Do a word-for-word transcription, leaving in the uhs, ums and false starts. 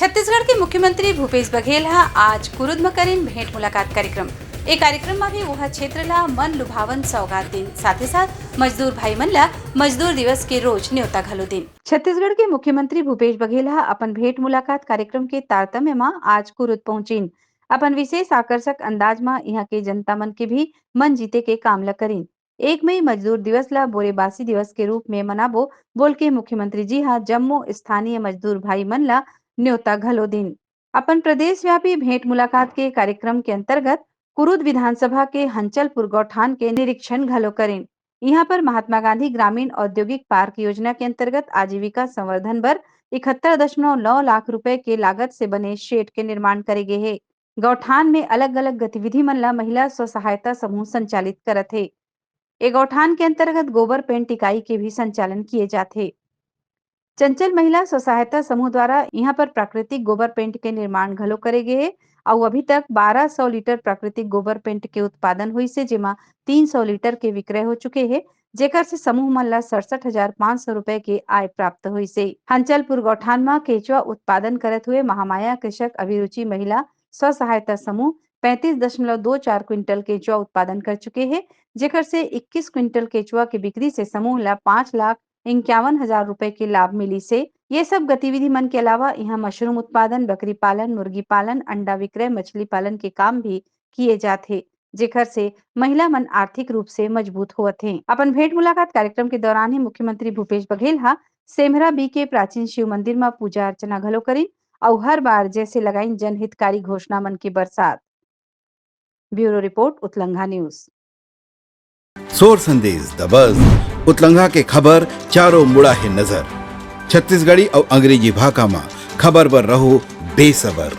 छत्तीसगढ़ के मुख्यमंत्री भूपेश बघेल ह आज कुरुद म करिन भेंट मुलाकात कार्यक्रम। ए कार्यक्रम म भी उहा क्षेत्र ला मन लुभावन सौगात दिन, साथे साथ मजदूर भाई मन ला मजदूर दिवस के रोज न्योता घलो दिन। छत्तीसगढ़ के मुख्यमंत्री भूपेश बघेल ह अपन भेंट मुलाकात कार्यक्रम के तारतम्य म आज कुरुद पहुंचिन। अपन विशेष आकर्षक अंदाज म इहां के जनता मन के भी मन जीते के काम ल करिन। एक मई मजदूर दिवस ला बोरेबासी दिवस के रूप में मनाबो, बोल के मुख्यमंत्री जी हा जम्मो स्थानीय मजदूर भाई मन ला न्योता घलो दिन। अपन प्रदेशव्यापी भेंट मुलाकात के कार्यक्रम के अंतर्गत कुरुद विधानसभा के हंचलपुर गौठान के निरीक्षण घलो करें। इहां पर महात्मा गांधी ग्रामीण औद्योगिक पार्क योजना के अंतर्गत आजीविका संवर्धन बर इकहत्तर दशमलव नौ लाख रुपए के लागत से बने शेड के निर्माण करे गे हे। गौठान में अलग-अलग गतिविधि मन ला महिला स्व सहायता समूह संचालित करत हे। ए गौठान के अंतर्गत गोबर पेंट इकाई के भी संचालन किए जाथे। चंचल महिला स्व सहायता समूह द्वारा इहां पर प्राकृतिक गोबर पेंट के निर्माण घलो करे गे हे, अउ अभी तक बारह सौ लीटर प्राकृतिक गोबर पेंट के उत्पादन होइस हे, जेमा तीन सौ लीटर के विक्रय हो चुके हे, जेकर से समूह मन ला सड़सठ हजार पाँच सौ रुपए के आय प्राप्त होइस हे। हंचलपुर गौठान म केचुआ उत्पादन करत हुए महामाया कृषक अभिरुचि महिला स्व सहायता समूह पैंतीस दशमलव दो चार क्विंटल केचुआ उत्पादन कर चुके हे, जेकर से इक्कीस क्विंटल केचुआ के बिक्री से समूह ला पाँच लाख इक्यावन हजार रुपए के लाभ मिलिस हे। ये सब गतिविधि मन के अलावा इहां मशरूम उत्पादन, बकरी पालन, मुर्गी पालन, अंडा विक्रय, मछली पालन के काम भी किए जात हे, जेकर से महिला मन आर्थिक रूप से मजबूत होवत हें। अपन भेंट मुलाकात कार्यक्रम के दौरान ही मुख्यमंत्री भूपेश बघेल ह सेमरा बी के प्राचीन शिव मंदिर म पूजा अर्चना घलो करिन अउ हर बार जैसे लगाइन जनहितकारी घोषणा मन के बरसात। ब्यूरो रिपोर्ट, उतलंघा न्यूज। सोर संदेश द बज, उतलंघा के खबर चारों मुड़ा हे नजर। छत्तीसगढ़ी अउ अंग्रेजी भाखा म खबर बर रहो बेसबर।